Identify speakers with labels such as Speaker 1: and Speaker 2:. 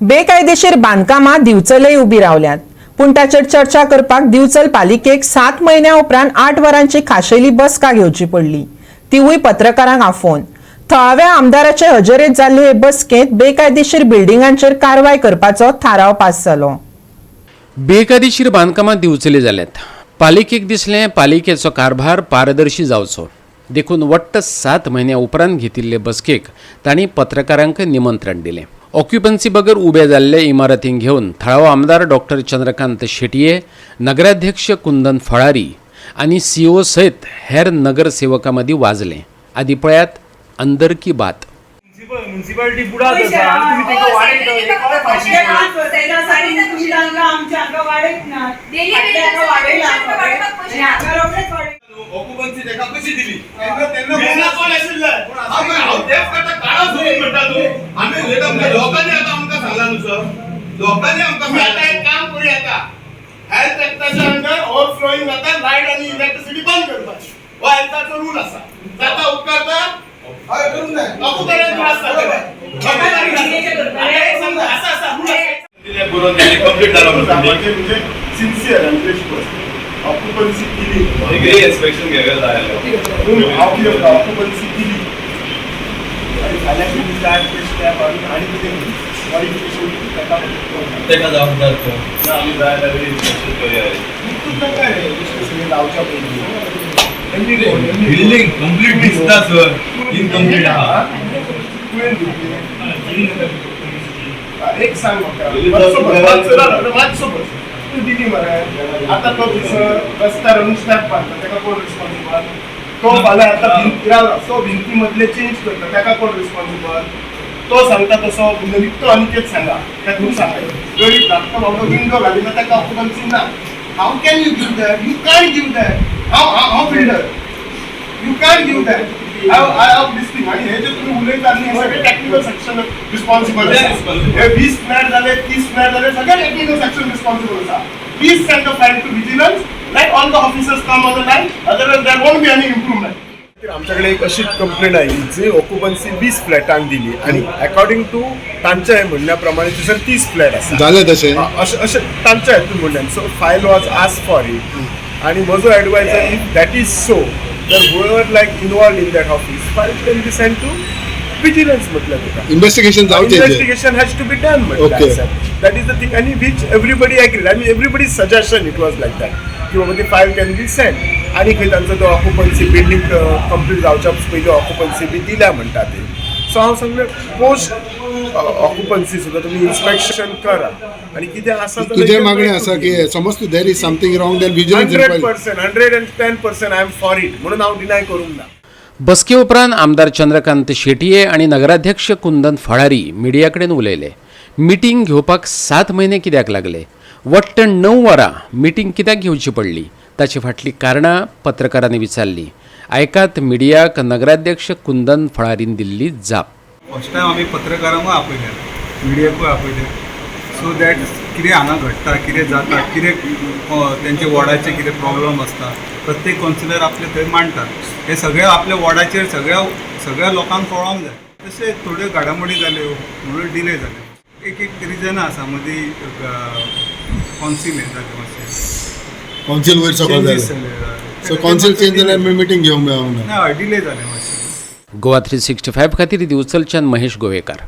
Speaker 1: बेकायदेशीर बांदकामां दिवचलय उबी रावल्यात, पूण ताचेर चर्चा करपाक दिवचल पालिकेक 7 म्हयन्या उपरांत 8 वरांची खाशेली बसका घेवची पडली, तिवूय पत्रकारांक आफोवन. थळाव्या आमदाराचे हजेरेत जाल्ले हे बसकेंत बेकायदेशीर बिल्डिंगांचेर कारवाय करपाचो थाराव पास जालो.
Speaker 2: बेकायदेशीर बांदकामां दिवचले जाल्यात. पालिकेक दिसलें, पालिकेचो कारभार पारदर्शी जावचो, देखून वट्ट 7 म्हयन्या उपरांत घेतिल्ले बसकेक तांणी पत्रकारांक निमंत्रण दिलें. ऑक्युपन्सी बगर उबे जाल्ले इमारतींक घेवन थळावो आमदार डॉक्टर चंद्रकांत शेटये, नगराध्यक्ष कुंदन फळारी आनी सीओ सयत हेर नगरसेवकां मदीं वाजलें. आदी पळयात अंदर की बात.
Speaker 3: म्युन्सिपालिटी बुडात आसा आनी तुमी तांकां वाडयता.
Speaker 4: तुम्ही तांकां आमच्या हांगा वाडयत ना. हांगा वाडयला आनी हांगा रोखडेच वाडयला.
Speaker 5: ऑक्युपन्सी तेका कशी दिली?
Speaker 3: तेन्ना तेन्ना
Speaker 5: तेन्ना कोण आशिल्ले? हांव हांव तेच करता, काळा सोडून म्हणटा तूं. आमी उलयता म्हणजे लोकांनी आतां आमकां सांगला न्हू सर, लोकांनी आमकां
Speaker 6: तुम्ही आता
Speaker 5: सांगलां.
Speaker 6: एक काम करूया, आता हेल्थ ऍक्टाच्या अंडर ओव्हरफ्लोईंग जाता, लायट आणि इलेक्ट्रिसिटी बंद करपाची हो हेल्थाचो रूल आसा. जाता उपकारता?
Speaker 7: हय, करूंक जाय.
Speaker 6: नको करें त्रास जातले. नको करें. आता एक सांगता, आसा आसा रूल आसा.
Speaker 5: दिलें बरोवन दिलें, कंप्लीट जालो म्हणून.
Speaker 6: म्हणजे सिन्सियर आनी रिक्वेस्ट, ऑक्युपन्सी केली.
Speaker 5: डिग्री इन्स्पेक्शन घेवया जाय.
Speaker 6: पूण हांव कितें म्हणटा, ऑक्युपन्सी केली आनी फाल्यां तुमी जाय ते स्टेप आनी कितें मॉडिफिकेशन ताका.
Speaker 5: तेका जबाबदार कोण ना? आमी जाय जाल्यार इन्स्पेक्शन करूया.
Speaker 6: तुमकां काय रे, सगळें लावच्या पयलीं.
Speaker 5: बिल्डिंग कंप्लीट दिसता सर, इनकम्प्लीट आहा.
Speaker 6: तुवें दिली. एक सांग म्हाका, मातसो बस, मातसो, ना, ना, मातसो बस. तूं दिली मरे. आतां तो थंयसर रस्त्यार वचून स्टेप मारता, ताका कोण रिस्पॉन्सिबल? तो फाल्यां आतां भिंती, राव राव, तो भिंती मदले चेंज करता, ताका कोण रिस्पॉन्सिबल? तो सांगता तसो निकतो. अनिकेत सांगा, ताका तूं सांगा, गरीब धाकटो बाबडो विंडो घालिना, ताका ऑक्युपन्सी ना. हांव can you give that? You can give that. हांव हांव builder, you can give that. I have this thing. आणि हे जे तुम्ही उलयता न्ही, हे सगळे टेक्निकल सेक्शन रिस्पॉन्सिबल.
Speaker 5: सगळे responsible.
Speaker 6: हे 20 फ्लॅट झाले, 30 फ्लॅट झाले, सगळे टेक्निकल सेक्शन रिस्पॉन्सिबल आसा. Please send the file to vigilance. Let all the officers come on the line, otherwise there won't be any improvement. आमच्याकडे एक अशी कंप्लेंट आयली जी ऑक्युपन्सी 20 फ्लॅटांक दिली आणि अकॉर्डिंग टू तांच्या हे म्हणण्या प्रमाणे थंयसर 30 फ्लॅट आसा.
Speaker 7: जालें तशें?
Speaker 6: हा, अशें अशें तांच्या हेतून म्हणल्यान. So file was asked for it आणि म्हजो advice, if that is so, तर whoever like involved in that office, file can be sent to vigilance म्हटलं तुका.
Speaker 7: इन्व्हेस्टिगेशन जावचें.
Speaker 6: Investigation has to be done. That is the thing आणि which everybody agreed आणि everybody suggestion, it was like that की बाबा ती file can be send. आणि खंय तांचो तो ऑक्युपन्सी बिल्डींग कंप्लीट जावच्या पयलीं ऑक्युपन्सी बी दिल्या म्हणटा ते. सो हांव सांगलें, पोस्ट ऑक्युपन्सी सुद्दां तुमी इन्स्पेक्शन करा आणि कितें आसा जाल्यार
Speaker 7: तुझे मागणें आसा की समज तूं there is something wrong, then vigilance.
Speaker 6: 100%, 110% I am for it. म्हणून हांव डिनाय करूंक ना.
Speaker 2: बसके उपरांत आमदार चंद्रकांत शेटये आनी नगराध्यक्ष कुंदन फळारी मिडिया कडेन उलयले. मिटींग घेवपाक 7 म्हयने कित्याक लागले, वट्ट 9 वरां मिटींग कित्याक घेवची पडली, ताचे फाटलीं कारणां पत्रकारांनी विचारलीं. आयकात मिडियाक नगराध्यक्ष कुंदन फळारीन दिल्ली जाप.
Speaker 8: फर्स्ट टायम आमी पत्रकारांकूय आपयल्या, मिडियाकूय आपयल्या, सो that कितें हांगा घडटा, कितें जाता, कितें तेंचे वॉर्डाचे कितें प्रॉब्लम आसता, प्रत्येक कावन्सिलर आपले थंय मांडटात. हे सगळे आपल्या वॉर्डाचेर सगळ्या सगळ्या लोकांक कळोंक जाय. तशें थोड्यो घडामोडी जाल्यो म्हणून डिले जाले. एक एक रिजनां आसा. मदीं कावन्सील हें जालें मातशें.
Speaker 7: काउन्सिल वयर सकयल
Speaker 8: चेंजीस
Speaker 7: जालें.
Speaker 8: जाले.
Speaker 7: सो काउन्सिल चेंज जाल्यार मिटींग घेवंक मेळना?
Speaker 8: ना, डिले जालें मातशें.
Speaker 2: गोवा 365 खातीर दिवचलच्यान महेश गोवेकार.